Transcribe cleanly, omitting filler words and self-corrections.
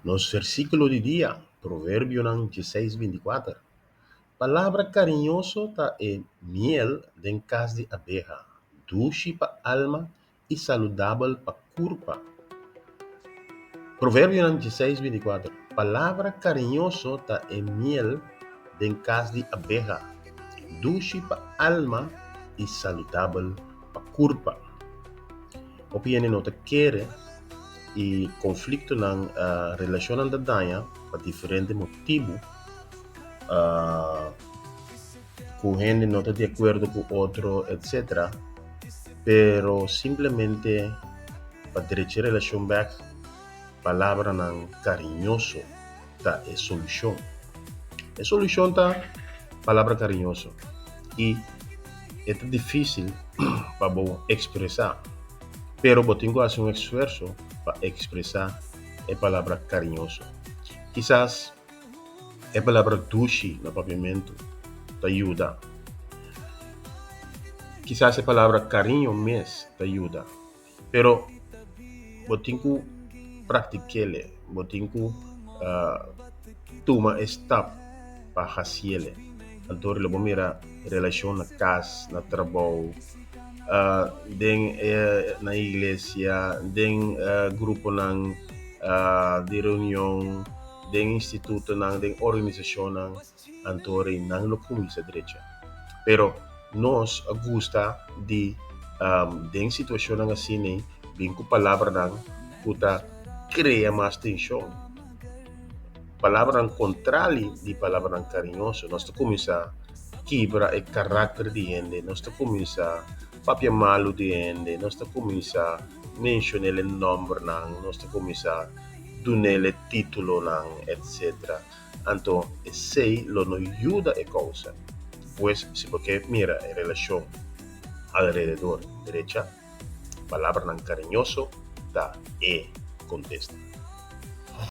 Nos versíkulo di dia, Proverbionan dieseis bintikuater. Palabra kariñoso ta e miel den kas di abeha, dushi pa alma i saludabel pa kurpa. Proverbionan dieseis bintikuater. Palabra kariñoso ta e miel den kas di abeha, dushi pa alma i saludabel pa kurpa. Hopi hende no ta kere i konfliktonan relashonnan ta daña pa diferente motibu ku hende no ta di akuerdo ku otro etsetera pero simplemente pa drecha e relashon bèk palabranan kariñoso ta e solushon. E solushon ta palabra kariñoso i e ta difísil pa bo ekspresá, pero bo tin ku hasi un esfuerso pa ekspresá e palabra kariñoso. Kisas e palabra dushi na papiamentu ta yuda. Kisas e palabra kariño mes ta yuda. Pero bo tin ku praktik'ele, bo tin ku tuma e stap pa hasiele. Anto lo bo mira relashon na kas, na trabou, den na iglesia, den gruponan di reunion, den institutonan, den organisashonnan. Anto nan lo kuminsá drecha. Pero nos a gusta di den situashonnan asina bin ku palabranan ku ta krea mas tenshon. Palabranan kontrali di palabranan kariñoso. Nos ta kuminsá kibra e karakter di hende, nos ta kuminsá papia malu di hende, nos ta kuminsá menshon'el e nòmbernan, nos ta kuminsá dun'el e títulonan, etsetera. Anto esei lo no yuda e kousa. Pues si bo ke mira e relashon alrededor drecha, palabranan kariñoso ta e kontesta.